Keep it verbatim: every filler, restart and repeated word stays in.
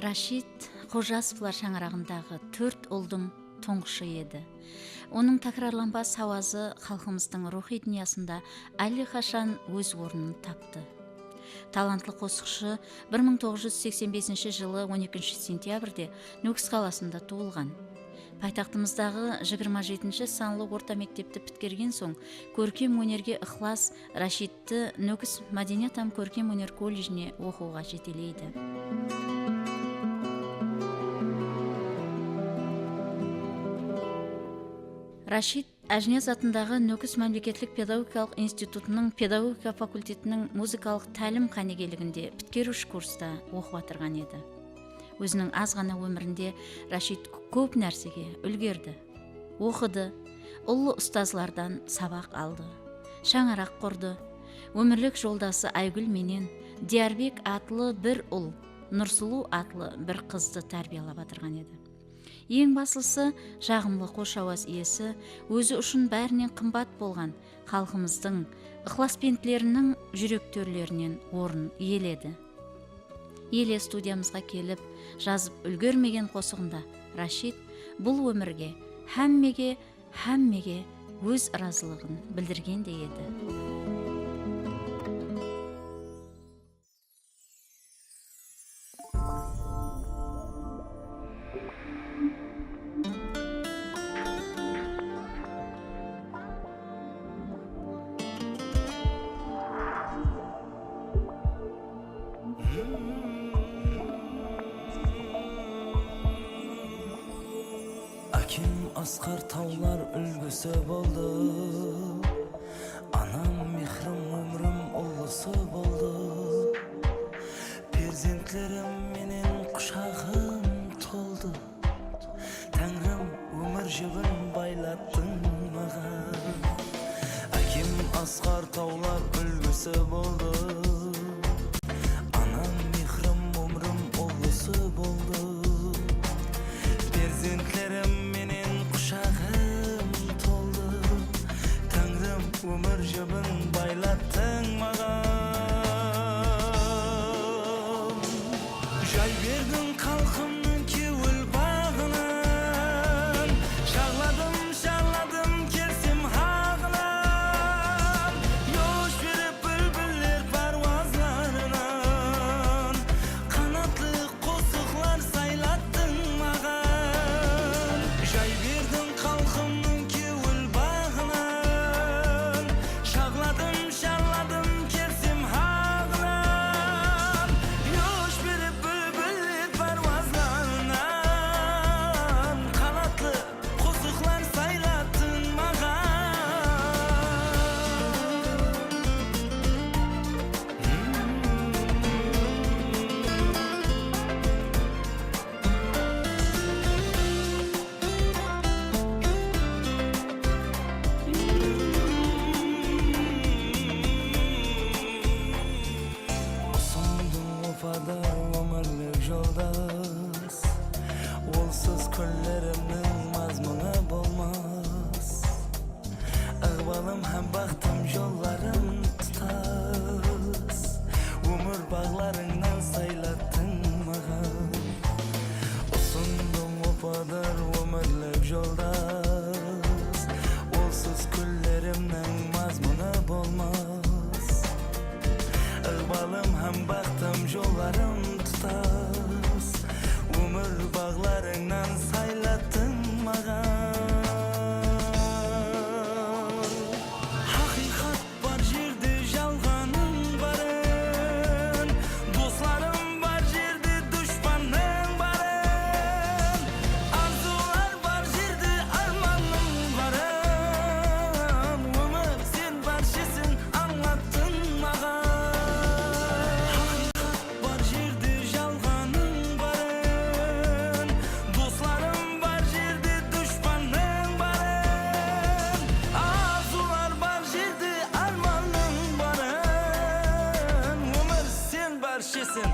Rashid Xojasovlar shańaraǵındaǵı tórt uldıń tuńǵıshı edi. Onıń tákirarlanbas hawazı xalqımızdıń ruwxıy dúnyasında álleqashan óz ornın taptı. Talantlı qosıqshı bir mıń toǵız júz seksen besinshi jılı on ekinshi sentyabrde Nókis qalasında tuwılǵan. Paytaxtımızdaǵı jigirma jetinshi sanlı orta mektepti pitkergen soń, kórkem ónerge ıqlas Rashidti Nókis mádeniyat hám kórkem óner kolledjine oqıwǵa jeteleydi. Rashid Ájiniyaz atındaǵı Nókis mámleketlik pedagogikalıq institutınıń pedagogika fakultetiniń muzıkalıq tálim qánigeliginde pitkeriwshi kursta oqıp atırǵan edi. Óziniń az ǵana ómirinde Rashid kóp nársege úlgerdi. Oqıdı, ullı ustazlardan sabaq aldı, shańaraq qurdı, ómirlik joldası Aygúl menen Diyarbek atlı bir ul, Nursulıw atlı bir qızdı tárbiyalap atırǵan edi. Eń baslısı, jaǵımlı xosh hawaz iyesi, ózi ushın bárinen qımbat bolǵan xalqımızdıń ıqlasbentleriniń júrek tórlerinen orın iyeledi. Ele studiyamızǵa kelip, jazıp úlgermegen qosıǵında Rashid bul ómirge, hámmege, hámmege óz ırazılıǵın bildirgendey edi. Ákem Asqar tawlar úlgisi boldı. Anam mehrim, ómirim ullısı boldı. Perzentlerim menen qushaǵım toldı. Táńrim, ómir jibin baylattıń maǵan. Ákem Asqar tawlar úlgisi boldı. Anam mehrim, ómirim ullısı boldı. Perzentlerim menen qushaǵım toldı. Táńrim, ómir jibin baylattıń maǵan. Jay berdiń xalqımnıń kewil baǵınan. Shaǵladım, shaǵladım, kelsem haǵınan. Yosh berip búlbiller párwazlarınan. Qanatlı qosıqlar saylattıń maǵan. Jay berdiń xalqımnıń kewil baǵınan. Shaǵladım, shaǵladım, kelsem haǵınan. Yosh berip búlbiller párwazlarınan. Qanatlı qosıqlar saylattıń maǵan. Usındıń opadar ómirlik joldas. Olsız kúnlerimniń mazmunı bolmas. Iǵbalım hám baxtım jolların tutas. Ómir baǵlarıńnan saylattıń maǵan. Usındıń opadar ómirlik joldas. Olsız kúnlerimniń mazmunı bolmas. Iǵbalım hám baxtım jolların tutas. Ómir baǵlarıńnan saylattıń maǵan. Haqıyqat bar jerde jalǵanıń barın, doslarım bar jerde dushpannıń barın, arzıwlar bar jerde ármannıń barın. Ómir, sen bárshesin ańlattıń maǵan. Haqıyqat bar jerde jalǵanıń barın, doslarım bar jerde dushpannıń barın, arzıwlar bar jerde ármannıń barın. Ómir, sen bárshesin